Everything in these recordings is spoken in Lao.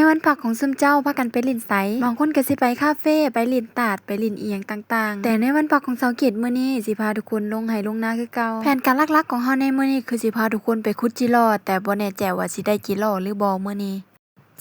ວັນພັກຂອງຊຸມເຈົ້າພາກັນໄປຫຼິ້ນໃສ? ບາງຄົນກໍຊິໄປຄາເຟ, ໄປຫຼິ້ນຕາດ, ໄປຫຼິ້ນອີ່ຫຍັງຕ່າງໆ. ແຕ່ໃນວັນພັກຂອງສາວເກດມື້ນີ້ ຊິພາທຸກຄົນລົງໄຮ່ລົງນາຄືເກົ່າ. ແຜນການຫຼັກໆຂອງເຮົາໃນມື້ນີ້ ຄືຊິພາທຸກຄົນໄປຂຸດຈິຫຼໍ່, ແຕ່ບໍ່ແນ່ໃຈວ່າຊິໄດ້ຈິຫຼໍ່ຫຼືບໍ່ມື້ນີ້.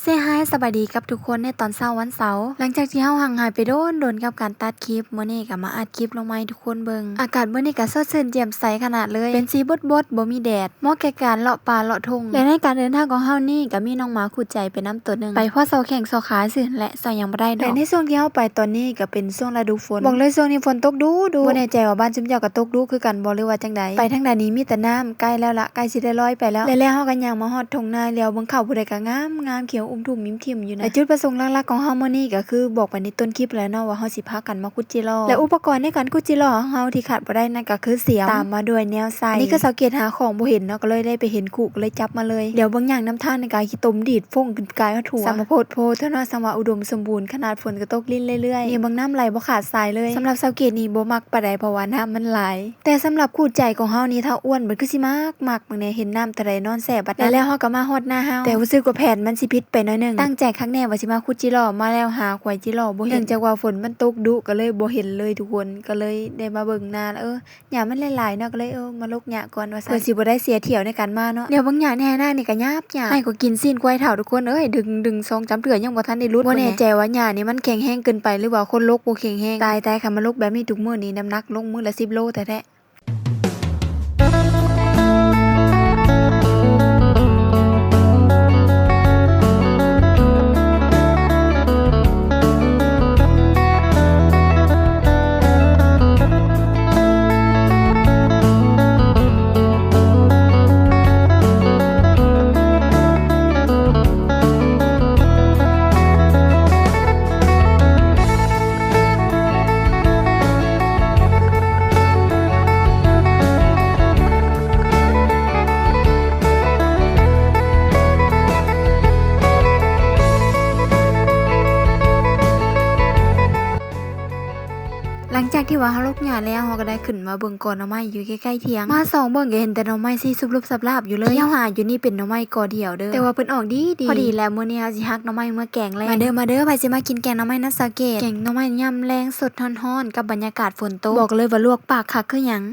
ເຊຮາຍສະບາຍດີກັບທຸກຄົນໃນຕອນເຊົ້າວັນເສົາ. ຫຼັງຈາກທີ່ເຮົາຫ່າງຫາຍໄປດົນໆກັບການຕັດຄລິບ, ມື້ນີ້ກໍມາອັດຄລິບລົງມາໃຫ້ທຸກຄົນເບິ່ງ. ອາກາດມື້ນີ້ກໍສົດຊື່ນແຈ່ມໃສຂະໜາດເລີຍ, ເປັນສີບົດໆ ບໍ່ມີແດດ, ເໝາະແກ່ການເລາະປ່າເລາະທົ່ງ. ແລະໃນການເດີນທາງຂອງເຮົານີ້ ກໍມີນ້ອງໝາຄູ່ໃຈໄປນຳໂຕໜຶ່ງ, ໄປພໍ້ຊໍແຂ້ງຊໍຂາຊື່ຫັ້ນແຫຼະ, ຊໍຫຍັງບໍ່ໄດ້ດອກ. ແລະໃນຊ່ວງທີ່ເຮົາໄປຕອນນີ້ ກໍເປັນຊ່ວງລະດູຝົນ. ບອກເລີຍຊ່ວງນີ້ຝົນຕົກດຸໆ. ບໍ່ແນ່ໃຈວ່າບ້ານຊຸມເຈົ້າກໍຕົກດຸຄືກັນບໍ່ ຫຼືວ່າຈັ່ງໃດ? ໄປທາງໃດນີ້ມີແຕ່ນ້ຳ, ໃກ້ແລ້ວລະ, ໃກ້ຊິໄດ້ລອຍໄປແລ້ວ. ແລະແລ້ວເຮົາກໍຍ່າງມາຮອດທົ່ງນາ, ແລ້ວເບິ່ງເຂົ້າຜູ້ໃດກໍງາມໆ ຂຽວອຸ້ມທຸ່ມມິ້ມທິ່ມຢູ່ນະ. ແລະຈຸດປະສົງຫຼັກໆຂອງເຮົາມື້ນີ້ກໍຄືບອກໄປໃນຕົ້ນຄລິບແລ້ວເນາະ ວ່າເຮົາຊິພາກັນມາຂຸດຈິຫຼໍ່. ແລະອຸປະກອນໃນການຂຸດຈິຫຼໍ່ຂອງເຮົາທີ່ຂາດບໍ່ໄດ້ນັ້ນກໍຄືສຽມ, ຕາມມາດ້ວຍແນວໃສ່. ນີ້ກໍສາວເກດຫາຂອງບໍ່ເຫັນເນາະ, ກໍເລີຍໄດ້ໄປເຫັນຄຸ ກໍເລີຍຈັບມາເລີຍ. ດຽວເບິ່ງຫຍັງນຳທາງນີ້ກໍຂີ້ຕົມດີດຟົ້ງຂຶ້ນກາຍຮອດຫົວ. ຊ່າງມາໂພດໂພເຖາະເນາະ, ຊ່າງວ່າອຸດົມສົມບູນຂະໜາດ, ຝົນກໍຕົກລິນເລື້ອຍໆ. ນີ້ເບິ່ງນ້ຳໄຫຼບໍ່ຂາດສາຍເລີຍ. ສຳລັບສາວເກດນີ້ບໍ່ມັກປານໃດ ເພາະວ່ານ້ຳມັນຫຼາຍ. ແຕ່ສຳລັບຄູ່ໃຈຂອງເຮົານີ້ ທ້າວອ້ວນມັນຄືຊິມັກໆ ເບິ່ງແດ່ ເຫັນນ້ຳເທົ່າໃດນອນແຊ່ບັດນັ້ນ. ແລ້ວເຮົາກໍມາຮອດນາເຮົາ, ແຕ່ຮູ້ສຶກວ່າແຜນມັນຊິຜິດໄປໜ້ອຍໜຶ່ງ. ຕັ້ງໃຈຄັກແນ່ວ່າຊິມາຂຸດຈິຫຼໍ່, ມາແລ້ວຫາຂວາຍຈິຫຼໍ່ບໍ່ເຫັນ, ເນື່ອງຈາກວ່າຝົນມັນຕົກດຸ ກໍເລີຍບໍ່ເຫັນເລີຍທຸກຄົນ, ກໍເລີຍໄດ້ມາເບິ່ງນາ ເອີ ຫຍ້າມັນຫຼາຍໆເນາະ, ກໍເລີຍ ເອີ ມາຫຼົກຫຍ້າກ່ອນວ່າຊັ້ນ, ເພື່ອຊິບໍ່ໄດ້ເສຍຖ້ຽວໃນການມາເນາະ. ດຽວເບິ່ງຫຍ້າໃນໄຮ່ນານີ້ກໍຫຍ້າບໆ, ໃຫ້ກວ່າກິນຊີ້ນຄວາຍເຖົ້າທຸກຄົນເອີຍ, ດຶງ ດຶງສອງສາມເທື່ອຍັງບໍ່ທັນໄດ້ຫຼຸດ. ບໍ່ແນ່ໃຈວ່າຫຍ້ານີ້ມັນແຂງແຮງເກີນໄປ ຫຼືວ່າຄົນຫຼົກບໍ່ແຂງແຮງ. ຕາຍໆ ຄັນມາຫຼົກແບບນີ້ທຸກມື້ນີ້ ນ້ຳໜັກລົງມື້ລະສິບໂລແທ້ໆ. ຫຼັງຈາກທີ່ວ່າເຮົາຫຼົກຫຍ້າແລ້ວ, ເຮົາກໍໄດ້ຂຶ້ນມາເບິ່ງກໍໜໍ່ໄມ້ຢູ່ໃກ້ໆຖຽງ. ມາສ່ອງເບິ່ງກໍເຫັນແຕ່ໜໍ່ໄມ່ສີຊຸບລຸບສັບລາບຢູ່ເລີຍ. ທີ່ເຮົາຫາຢູ່ນີ້ເປັນໜໍ່ໄມ້ກໍດຽວເດີ້, ແຕ່ວ່າເພິ່ນອອກດີໆ. ພໍດີແລ້ວ, ມື້ນີ້ເຮົາຊິຫັກໜໍ່ໄມ້ເມືອແກງແລງ. ມາເດີ້ ມາເດີ້, ໃຜຊິມາກິນແກງໜໍ່ໄມ້ນຳສາວເກດ? ແກງໜໍ່ໄມ້ຍາມແລງສົດຮ້ອນໆ ກັບບັນຍາກາດຝົນຕົກ. ບອກເລີຍວ່າລວກປາກຄັກຄືຫຍັງ.